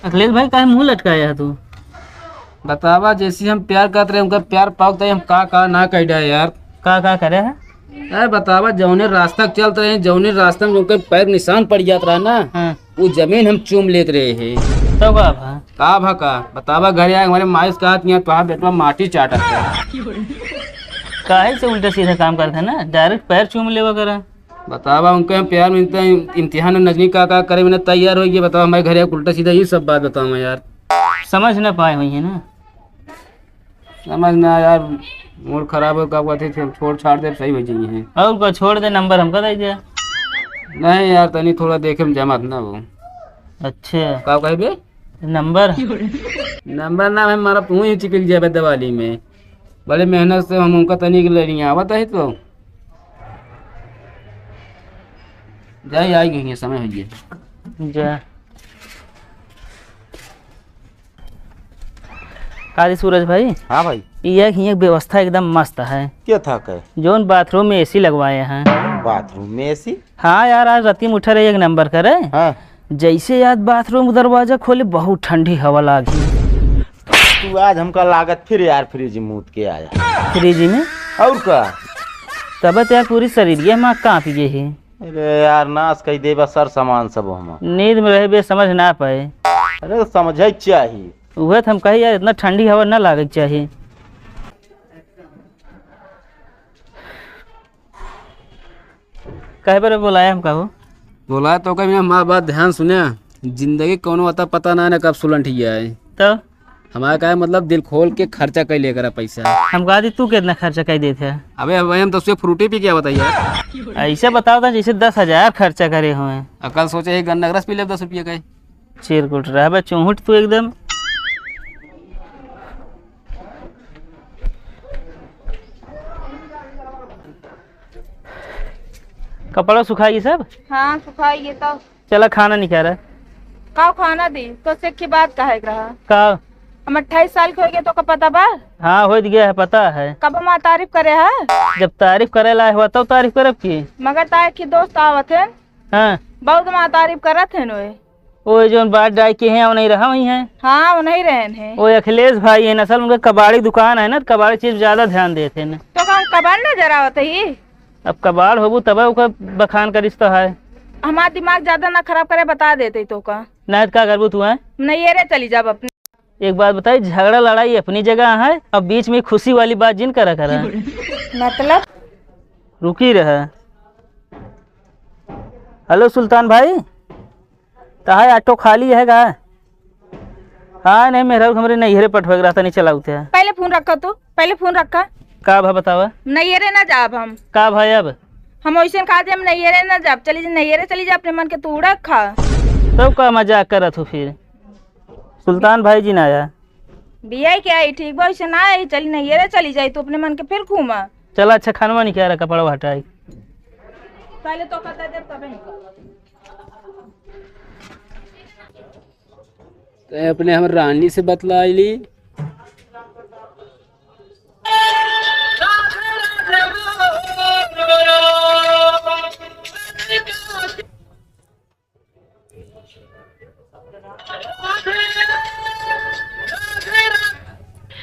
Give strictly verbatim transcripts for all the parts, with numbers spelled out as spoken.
अखिलेश भाई, काहे मुंह लटकाया है तू? बतावा, जैसी हम प्यार करत रहे, उनका प्यार पावत रहे, हम का का ना कह डाए यार। का का करे है? अरे बतावा, जौने रास्ता चलत रहे, जौने रास्ता में उनके पैर निशान पड़ जात रहा ना, हाँ। वो जमीन हम चूम लेत रहे हैं। तो का भा? का भा का? बतावा, घर आए, हमारे माई से कहत, "यहाँ तोहार बेटवा माटी चाटत है।" काहे से उल्टा सीधा काम करत है ना, direct पैर चूम लेवा करा। बतावा, उनके हम प्यार में इतना इम्तिहान में नजनी का, का करे, मैंने तैयार हो गया। बतावा, हमारे घर आके उल्टा सीधा ये सब बात बतावा यार। समझ ना पाए हुई है ना। समझ ना यार, मूड खराब हो, का कहते थे, छोड़ छाड़ दे, सही हो जाइए हैं। और का, छोड़ दे, नंबर हमका दे दे। नहीं यार, तनी थोड़ा देखे में जमात ना हो। अच्छा। का कहबे? नंबर? नंबर ना है हमारा, तू ही चिपक जाबे दिवाली में। बड़े मेहनत से हम उनका तनी के लेनी आवत है तो। जाई, आई गई है, समय हो गया। जा। का रे सूरज भाई? हाँ भाई। ये हियाँ की व्यवस्था एकदम मस्त है। क्या था के? जौन बाथरूम में एसी लगवाए हैं। बाथरूम में एसी? हाँ यार, आज राती में उठा रहे एक नंबर करे। हाँ। जैसे यार बाथरूम का दरवाजा खोले, बहुत ठंडी हवा लागी। तू आज हमका लागत फिर यार फ्रिज में मूत के आया। फ्रिज में? और का? तब तो यार पूरी शरीर ये माँ काँप गई है। अरे यार, नाश कई देबा सर सामान सब हम। नींद में रहे बे, समझ ना पाए। अरे तो समझे के चाही। उहे तो हम कही यार, इतना ठंडी हवा ना लागे के चाही। कहे पर बोलाया हमका हो? बोलाया तो कभी हमार बात ध्यान सुने, जिंदगी कौनो अता पता ना, ना कब सुलंठ जाए। तो? हमारा का है, मतलब, दिल खोल के खर्चा कर लेकर पैसा। हम कहा थी, तू कितना खर्चा कर देते है? अबे भाई, हम दस रुपये फ्रूटी पी क्या बताइए? ऐसे बताओ तो जैसे दस हजार खर्चा करे हुए। अकल सोचे, एक गन्ना का रस पी ले दस रुपये का। चिरकुट रहबे चूहुट तू एकदम। कपड़ा सुखाई सब? हाँ, सुखाई ये तो। चला खाना निकाला। का खाना दी? तो से की बात कहे के रहा? का? हम अट्ठाईस साल के हो गए, तो का पता बा? हाँ, हो गया है, पता है। कब हमार तारीफ करे है? जब तारीफ करे लायक हुआ, तब तारीफ करब की? मगर ताए की दोस्त आवत है। हाँ। बहुत हमार तारीफ करत है नोए। ओए, जौन बात डाई के हैं, वो नहीं रहा वही है। हाँ, वो नहीं रहन है। ओए, अखिलेश भाई है, असल उनका कबाड़ी दुकान है ना, तो कबाड़ी चीज ज्यादा ध्यान देते हैं ना। तो का कबाड़ नजर आवत है? अब कबाड़ होबू तबे ओकर बखान करिस तो है। हमार दिमाग ज्यादा ना खराब करे, बता देते तो का। नहीं तो का करबू तू, हैं? नहीं, ये रे, चली जाब अपने। एक बात बताई, झगड़ा लड़ाई अपनी जगह है, अब बीच में खुशी वाली बात जिन करा करा। मतलब? रुकी रहा। हेलो सुल्तान भाई, तहार ऑटो खाली है का? हाँ, नहीं, मेहरारू हमरे नैहरे पठवे के रहता, नहीं चलाउते हैं। पहले फोन रखा तू, पहले फोन रखा। का भा बतावा? नैहरे ना जाब हम। का भा अब? हम वैसे कहा दे, हम नैहरे ना जाब, चली जा, नैहरे चली जा, अपने मन के तू उड़ा खा। तब का मजाक करत हो फिर? सुल्तान भाई जी ना आया। बियाई के आई, ठीक बा, वैसे ना आई, चली नैहरे चली जाई, तू अपने मन के फिर घूमा। चला, अच्छा, खानवा निकाल, कपड़ा हटाई। पहले तो कहता दे, तबे निकाल। ते अपने हम रानी से बतला ली।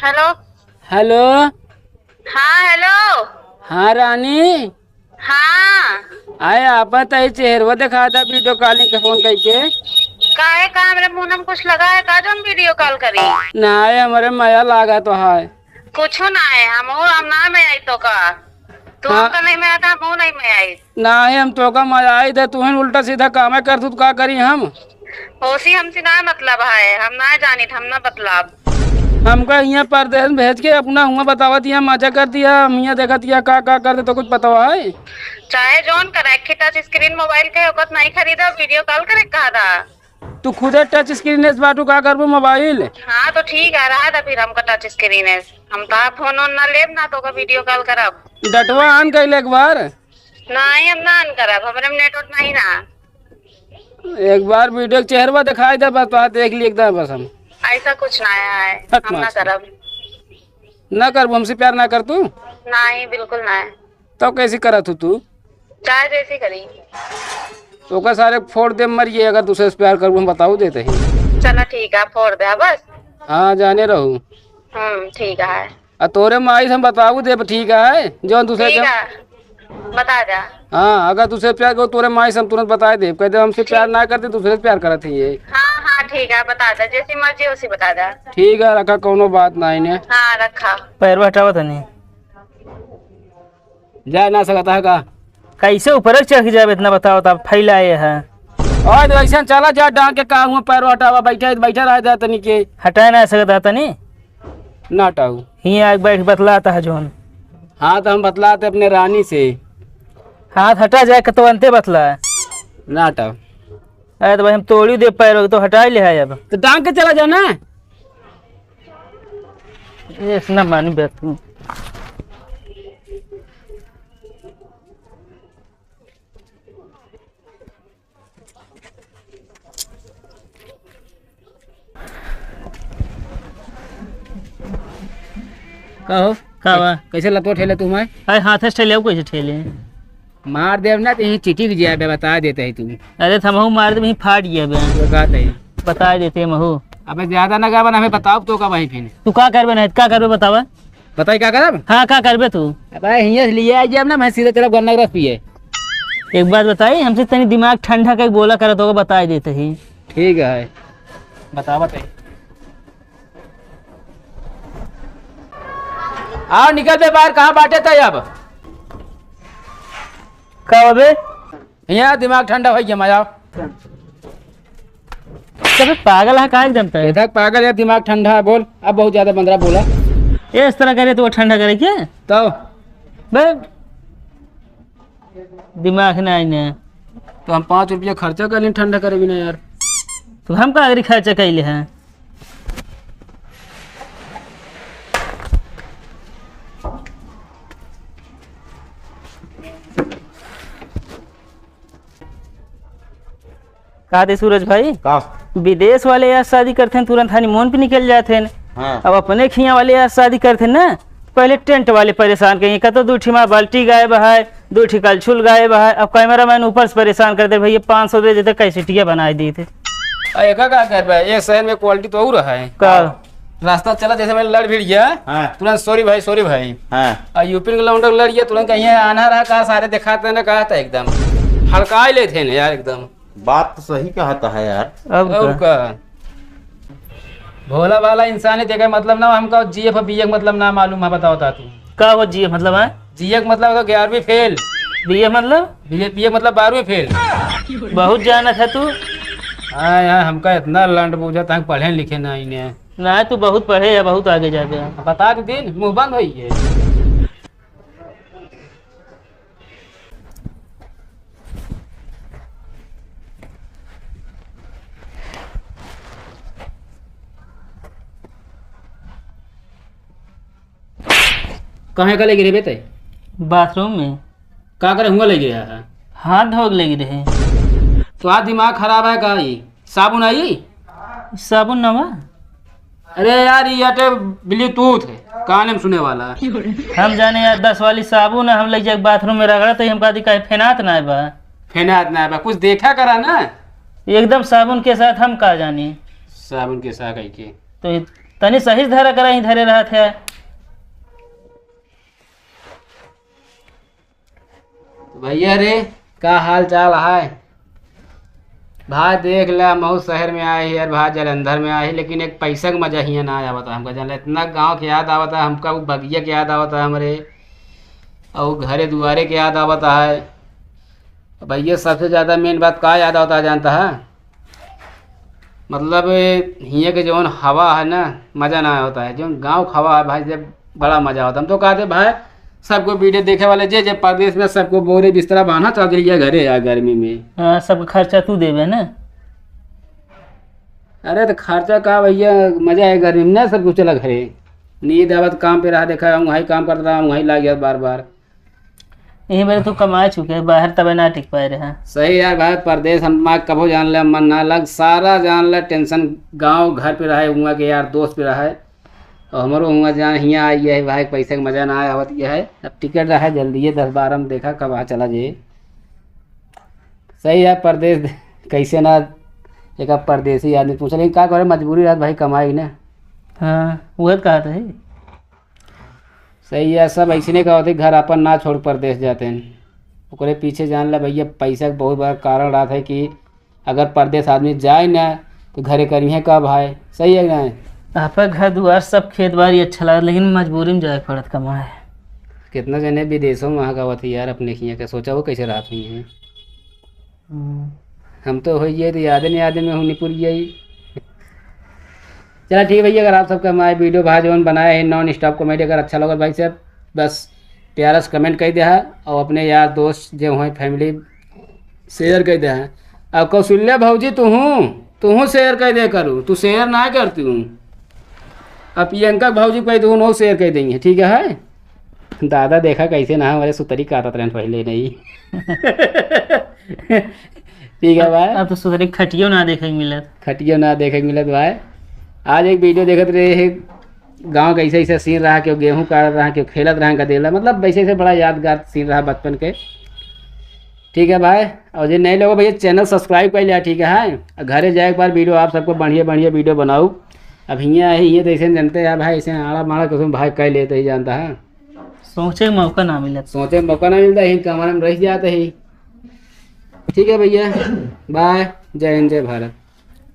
हेलो। हेलो। हाँ, हेलो। हाँ, रानी। हाँ। आए, आपन तई चेहरवा देखा था वीडियो कॉलिंग के फोन करके। काहे, का हमरे मुंह में कुछ लगा है का, जो हम वीडियो कॉल करी? ना, आए, हमरे मया लागा तो है। कुछो ना है, हम, हम ना में आई तो का? तू हाँ। हमका नहीं में आता, हम नहीं में आई। नाही, हम तोका मजा आई दे, तुहिन उल्टा सीधा कामे कर, तू का करी हम? ओसी हमसे ना मतलब है, हम ना जानित, हम ना बतलाब। हमका हियाँ परदेस में भेज के अपना हुआँ बतावत हियाँ, मजा करत हियाँ, हम हियाँ देखत हियाँ का का करत, तो कुछ पता है? चाहे जौन करे, एक ठे टच स्क्रीन मोबाइल के ओकत नहीं खरीदा, वीडियो कॉल करे कहा था। तू खुदे टच स्क्रीन एस बाटू, का करबू मोबाइल? हाँ, तो ठीक है, रहा था फिर हमका टच स्क्रीन एस। हम तो फोन ओन ना लेब ना, तो का वीडियो कॉल करब। डटवा ऑन कइले एक बार। नहीं, हम ना ऑन करब, हमरे में नेटवर्क नहीं ना। एक बार वीडियो के चेहरवा दिखाई दे, बस तोहार देख ली एकदम, बस हम। ऐसा कुछ ना है, हट हम ना मार। करब। ना करबू, हमसे प्यार ना कर तू? नहीं, बिल्कुल ना है। तो कैसी करत हो तू? चाहे जैसी करी। तो ओकर सारे फोड़ दे मर गए, अगर दूसरे से प्यार करबू, हम बताऊ देते ही। चला ठीक है, फोड़ दे बस। हाँ, जाने रहू। हम्म, ठीक है। आ तोरे माई से हम बताऊ देब, ठीक है, जौन दूसरे ठीक के है, बता दे। हाँ, अगर दूसरे प्यार करो, तोरे माई से हम तुरंत बताए देब, कह दे हमसे ठीक। प्यार ना करते, दूसरे से प्यार करत ही ये। हाँ, हाँ, ठीक है, बता दे, जैसी मर्जी वैसी बता दे। ठीक है, रखा, कौनो बात ना इन्हें। हाँ, रखा। पैरवा हटावा तनी। जा ना सकता है का? कैसे ऊपर चढ़ के जाबे, इतना बताओ, तब फैलाए है। और तो ऐसे चला जा, डांग के का हुआ, पैर हटावा, बैठे, बैठे रह जा तनी के। हटाए ना सकता तनी? ना हटाऊ। हियाँ आके बैठ बतलाता है जोन। हाँ, तो हम बतलाते अपने रानी से। हाथ हटा जाए, कतवंते बतला। ना हटाऊ। अरे तो भाई, हम तोड़ी दे पैर, तो हटा ही ले है अब। तो डांग के चला जा ना। ये इतना मानी बात नहीं। का हो? का बा? कैसे लतो ठेले तू मैं? अरे हाथ से ठेले, अब कैसे ठेले? मार देब ना तो यहीं चिटिक जाए बे, बता देते ही तू। अरे थमहू मार दे, वहीं फाट गया बे। तो का तई? बता देते महू। अबे ज्यादा ना गावन, हमें बताओ तो का वहीं फिर। तू का करबे नहीं, का करबे बतावा? बताई का करब? हाँ, का करबे तू? अबे हियाँ से लिए आ जाब ना, मैं सीधे चलब गन्ना के रस पिए। एक बात बताई, हमसे तनी दिमाग ठंडा करके बोला करत होगा, बता देते ही। ठीक है, बतावा तई। आओ, निकल बे बाहर, कहाँ बाटे तई अब? का बा बे? यहाँ दिमाग ठंडा होइ गया, मजा। अबे पागल है, काहे एकदम तय? इधर पागल है, दिमाग ठंडा है, बोल, अब बहुत ज्यादा बंदरा बोला। ये इस तरह करे तो वो ठंडा करे क्या? तो? बे, दिमाग ना आईने। तो हम पाँच रुपया खर्चा कर लें ठंडा करे बिना यार। तो हम का अगरी खर्चा कैले हैं? का दे सूरज भाई? का? विदेश वाले यार शादी करते हैं, तुरंत हनीमून पे निकल जाते हैं। हाँ। अब अपने खिया वाले यार शादी करते हैं ना, पहले टेंट वाले परेशान करेंगे, कहते दू ठे माँ बाल्टी गायब है, दू ठे कलछुल गायब है। अब कैमरामैन ऊपर से परेशान कर दे, भैया पाँच सौ दे देते, कैसेटिया बनाए देते। आ, एका का करबे? एक शहर में क्वालिटी तो और है। का? रास्ता चला, जैसे मैं लड़ भिड़ गया, हाँ। तुरंत सॉरी भाई, सॉरी भाई। हाँ। आ यूपी के लौंडा लड़ गया, तुरंत कहीं आना रहा, कहा सारे दिखाते ना, कहा था एकदम हड़काई लेते हैं यार एकदम। बात तो सही कहता है यार। अब और का? का? भोला भाला इंसान है, तेका मतलब ना, हमका जीएफ बीएफ मतलब ना मालूम है, बताओ ता तू। का हो जीएफ मतलब है? जीएफ मतलब तो ग्यारहवीं फेल। बीएफ मतलब? बीएफ, बीएफ मतलब बारहवीं फेल। बहुत जानत है तू। हाँ यार, हमका इतना लंड बूझा था, हम पढ़े लिखे ना इन्हें। ना, तू बहुत पढ़े है, बहुत आगे जाबे। बता दे दिन, मुँह बंद होई है। कहाँ का लेके रे बेटे? बाथरूम में। का करे हुआ लेके रहा है? हाथ धोक लेके रहे। तो आज दिमाग खराब है का? ई साबुन आई? साबुन ना बा। अरे यार, ये अटे ब्लूटूथ है, कान में सुने वाला। हम जाने यार, दस वाली साबुन है, हम ले जाके बाथरूम में रगड़ा तो हम कहती कहे फेनात ना बा। फेनात ना बा, कुछ देखा करा ना। एकदम साबुन के साथ हम का जानी। साबुन के साथ कह के। तो ये तनी सही से धरा करा, ही धरे रहत है। तो भैया रे, का हाल चाल है? भाई देख ला, महू शहर में आए ही यार, भाई जलंधर में आए ही, लेकिन एक पैसा का मजा हियाँ ना आवता हमका। जान ला, इतना गाँव के याद आवता हमका, वो बगिया के याद आवता हमरे, और घरे दुआरे के याद आवता है। भैया सबसे ज्यादा मेन बात का याद आवता है जानता है? मतलब, हियाँ के जौन हवा है ना, मजा ना आवता है। जौन गाँव के हवा है भाई, जब बड़ा मजा आवता। हम तो कहते भाई, सबको वीडियो देखे वाले जे, जे परदेश में, सबको बोरे बिस्तरा बांधा, चल दिया घरे यार गर्मी में। हाँ, सबको खर्चा तू देबे ना। अरे तो खर्चा का भैया, मजा है गर्मी में ना, सबको चला घरे। नींद आवत काम पे रहा, देखा हम वहीं काम करता रहा, वहीं लाग गया बार बार। यही मेरे तू कमा चुके, बाहर तबे ना टिक पाए रहे। सही यार भाई, परदेश हम कभो जान ले मन ना लग, सारा जान ले टेंशन गाँव घर पे रहे, हुआ के यार दोस्त पे रहे। और हमरो हुआ जान हियाँ आई है भाई, पैसे के मजा ना आए आवत ये है। अब टिकट रहा जल्दी ये दस बारह में, देखा कब आ चला जे। सही है परदेश, कैसे ना एक परदेसी आदमी पूछा, लेकिन का करे, मजबूरी रहत भाई, कमाई ना। हाँ, उहे तो कहत है। सही है, सब ऐसने का होते, घर अपन ना छोड़ परदेस जाते हैं। ओकरे पीछे जान ला भैया, पैसा के बहुत बड़ा कारण रहत है कि अगर परदेस आदमी जाए ना तो घरे करिहे का भाई, सही है कि नहीं? आपका घर दुआर सब खेत बाड़ी अच्छा लागत, लेकिन मजबूरी में जाए पड़त कमाए। कितना जने विदेशों में वहाँ का होती यार, अपने खिया के सोचा वो कैसे रहत हुई हैं। हम्म। हम तो होइए तो याद नहीं, याद में हूँ निपुर गई। चला ठीक है भैया, अगर आप सबका हमारे वीडियो भाई जवन बनाए हैं नॉन स्टॉप कॉमेडी, अगर अच्छा लगा भाई साहब, बस प्यारा से कमेंट कर दिया है और अपने यार दोस्त जो हैं फैमिली शेयर कर दिया है। अब कौशल्या भौजी तू हूँ, तू हूँ शेयर कर दे करू, तू शेयर ना करती हूँ। अब प्रियंका भौजी को कह दूँ, उन्हों शेयर कर देंगे, ठीक है? दादा देखा कैसे ना हमारे सुतरी काटत रहन पहले नहीं। ठीक है भाई। अब तो सुतरी खटियो ना देखे के मिलत। खटियो ना देखे के मिलत भाई। आज एक वीडियो देखत रहे हैं, गाँव का ऐसे ऐसे सीन रहा, केहू गेहूँ काटत रहा, केहू खेलत रहा गदेला, मतलब वैसे ऐसे बड़ा यादगार सीन रहा बचपन के। ठीक है भाई, और जे नए लोग भैया चैनल सब्सक्राइब कर लिया, ठीक है, हाँ? और घरे जाए एक बार वीडियो आप सबको बढ़िया बढ़िया वीडियो बनाऊ। अब हियाँ है, ये तो ऐसे जनते हैं भाई, ऐसे आड़ा माड़ा कसम भाई कह लेते ही जानता है। सोचे के मौका ना मिलत। सोचे के मौका ना मिलता, यही कमरा में रह जाते ही। ठीक है भैया, बाय, जय हिंद, जय भारत।